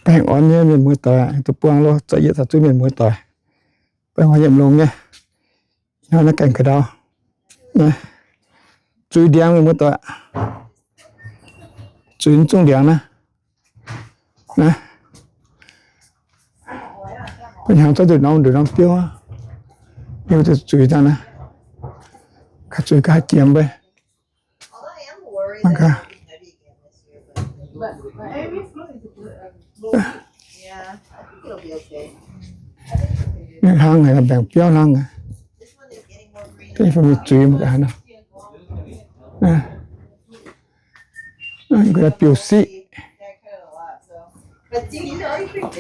Baengh orn nyei mienh muoz doic, deic-bung loh, zoux yietc zungv mienh muoz doic. Baengh orn yiem longx nyei. Ih hnoi naaiv gaengh ga'ndau. Zuiz ndiangx mienh muoz doic. Zuiz zungv ndiangx naaiv. Naaiv. Ba'hnyangx zorqv nduqc norm nduqc norm biouv. Yiem zuiz daaih naaiv. Ga'zuiz ga'haaix jiem mbe. Mangc gaax. Hlang haic, mbaengc biauv hlang haic. Deix fai mingh zuiz mangc gaax haaix nor. Biouv siqv.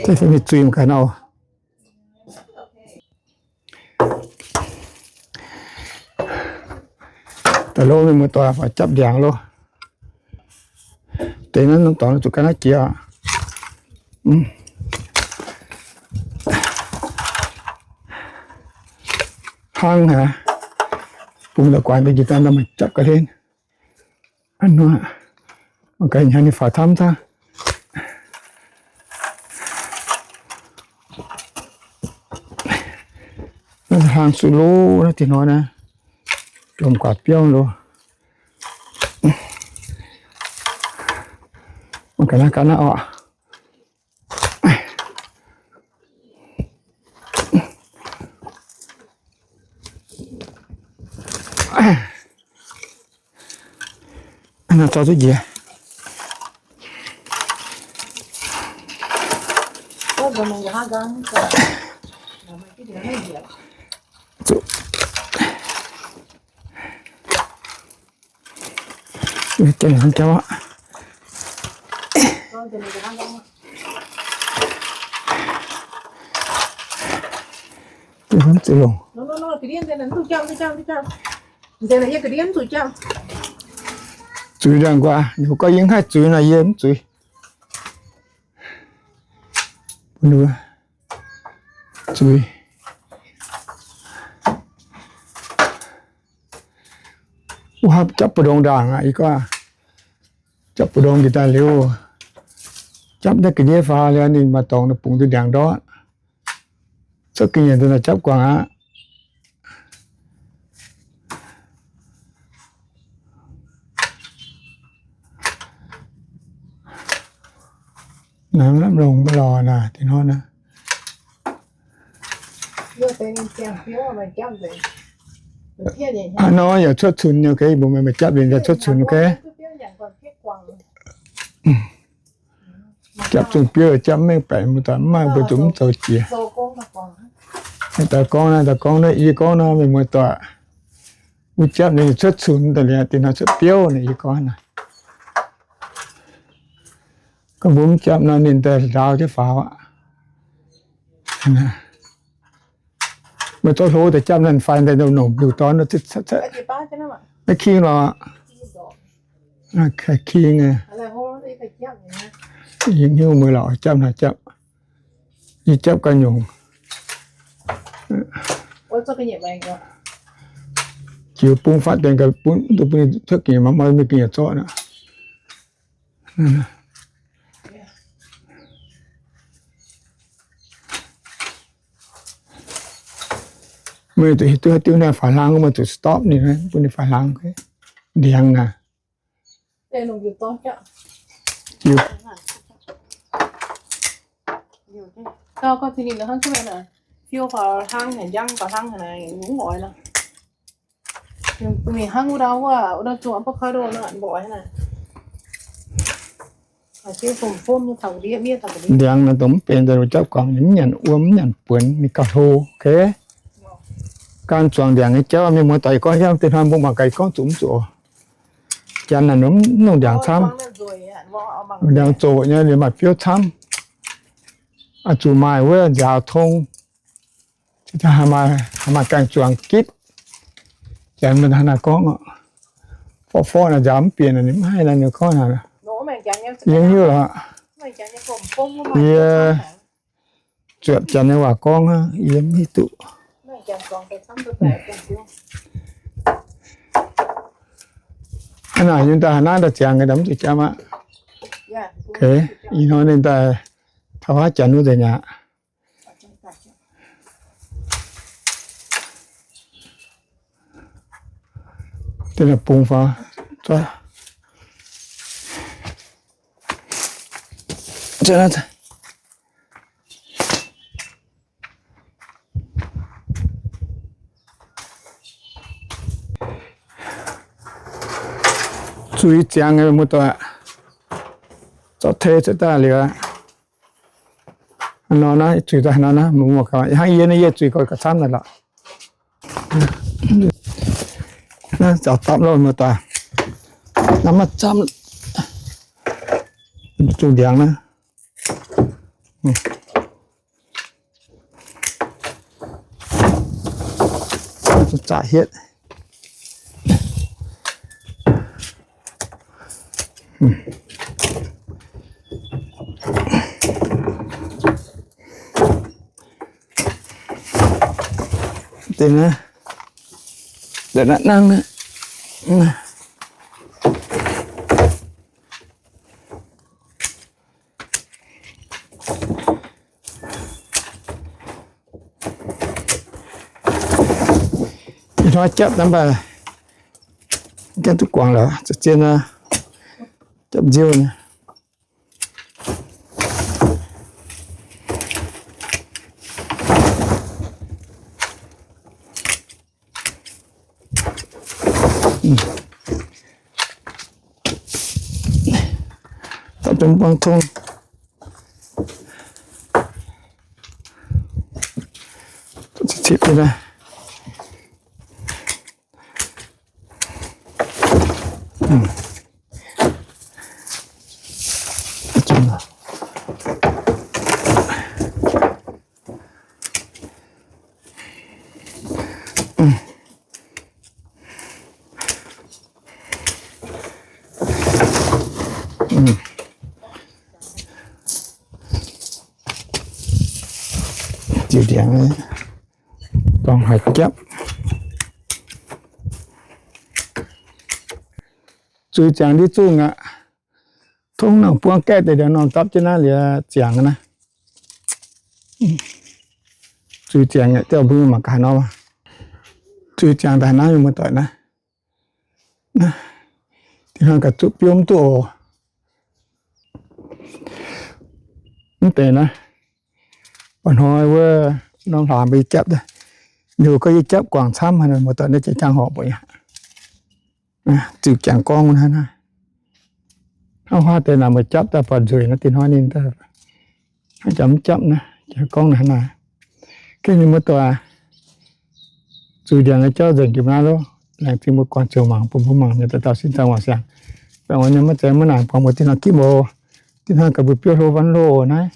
Deix fai mingh zuiz mangc gaax nor. Da'lov mienh muoz doic faaux japv ndiangx loh. Deix naaiv norm dorngx zuqc ga'naaiv jiex. Hnangv haic. Bungx daaih guaax deix njiec daaih nor maaih japv ga'hlen. A'hnoi mangc gaax hnyangx ninh faaux camv camv. Naaiv hlang suqv loh, naaiv deix hnoi naaiv, jomc guaax biauv loh. Mangc gaax naaiv ga'naaiv oc. Naaiv zorqv duqv njiec. Zuqc. Jauv hnangv jauv aqv. Zuqc longc. Zuiz ndaangc guaax, ninh mbuo gorngv yie mv haih zuiz nor, yie mv zuiz. Zuiz. Wuov hapv japv mbu'ndongx ndaangc aqv, yie gorngv. Japv mbu'ndongx njiec daaih liuz, japv naaiv ga'ndiev faaux liuz, ninh maaih dorngx bungx duqv ndiangx ndortv. Cuotv ga'nyiec daaih naaic japv guangc aqv. Naaiv lamh longx maiv lorz naaic, deix hnoi naaiv. Hnangv nor yaac cuotv cunx nyei, ok, mbuo maaih japv liuz yaac cuotv cunx, ok. Japv zungh biouv, japv mengh baeqc, mbuo daaih mv maaih mbuo zuqc mv zoux jiex. Daaih gorngv naaiv, daaih gorngv naaiv, yie gorngv nor, mienh muoz doic, mbuo japv ninh cuotv cunx daaih liuz, deix hnoi cuotv biouv naaic, yie gorngv naaic. Gorngv mbuo mv japv nor, ninh daaih ndaauv jienv faaux aqv. Meih zorqv hlo daaih japv naaiv fai daaih nongc liuz dorn, naaiv king lorqc. King, yie hnyouv meih lorqc, japv naaic japv. Yie japv ganh nyungc. Jiu bung fatv deix ga'bun, duqv bun ninh cuotv ga'nyiec, maiv maaih mingh ga'nyiec zorqv aqv. Meih zuqc hiuv duqv haaix diuc naaiv faaux hlang, meih zuqc stop ninh, bun ninh faaux hlang. Ndiangx naaic. Mingh hnangv wuov ndau, wuov ndau zuqc avocado naaic, mbuo oix naaic. Ndiangx naaic dongh mv benx daaih, japv guangc ninh mv nyanc wuom, mv nyanc buonc, ninh gauh hlo, ok. Gan zuangx ndiangx nyei jauv, mienh muoz doic, gorngv hiuv deix hnoi mbuo mangc gaax gorngv zuqc mv zuqc. Janx naaic mv longc ndiangx camv. Ndiangx zoqc nyei, ninh maaih biouv camv. Oix zuqc maaih wuov nzaaux tong. Haaix maaih gaengh zuangx gitv. Janx mbuo hnangv naaiv gorngv oc. Forv-forv naaic nzaaux mv bieqc naaic, ninh mv haih naaic, ninh gorngv naaic. Yie mv hiuv lorqc. Yie zuotc janx nyei waac gorngv hnangv, yie mv hiuv duqv. Hnangv naaic yie daaih naaiv daaih ziangx daaih mv zuqc jangx aqv. Ih hnoi ninh daaih Aa, janx wuov nzengc aqv. Deix naaic bungx faaux. Zuiz ziangx muoz-doic, zorqv tei cuotv daaih liuz, haaix nor naaiv zuiz daaih haaix nor naaiv, hnangv yie naaiv yie zuiz gauh gauh camv naaic lorqc. Naaiv zaux dapv loh muoz-doic, naaiv maiv camv, zuqc ndiangx naaiv. Zaqc hietv. Deix naaiv, deix naaiv nangv naaiv. Ih hnoi japv naaiv mv baac japv duqv guangc lorqc, za'gengh zien aqv. Japv nziouv nyei. Daaih dongh buangh tong. Cipv nyei naaiv. Ziux ndiangx, dorngx haic gapv. Zuiz ziangx ndiev zungh aqv. Tongv nangh buangv gaeqv deix ndiangx norm dapv jienv naaiv liuz ziangx naaiv. Zuiz ziangx aqv, mbuo mangc gaax nor. Zuiz ziangx daaih naaiv, mienh muoz-doic naaiv. Dinh hnoi gauh zuqv biouv mv duqv oc. Mv deix naaiv, mba'hnoi wuov norm hlaax mbuo yie japv daaih, liuz gorngv yie japv guangc camv haic, muoz-doic naaiv jiex jangx horpc mbuo yaac zuqc jangx gorngv naaiv naaiv. Hnangv huaav deix naaic meih japv daaih buatc nzueic naaiv, dinh hnoi ninh daaih hnangv jangx mv japv naaiv, jangx gorngv naaiv naaiv. Gengh ninh muoz-doic, zuiz ndiangx nyei jauv nzengc jiex naaiv loh. Laengz zingh mbuo guangc ziouc mangc, bun mbuo mangc nyei daaih dauh sin daaih wangc siangx. Baengh orn nyei maiv zeiz maiv naanc, buangh mbuo dinh hnoi gitv mouz, dinh hnoi gaax mbuo biouv hlo wanv loh naaiv.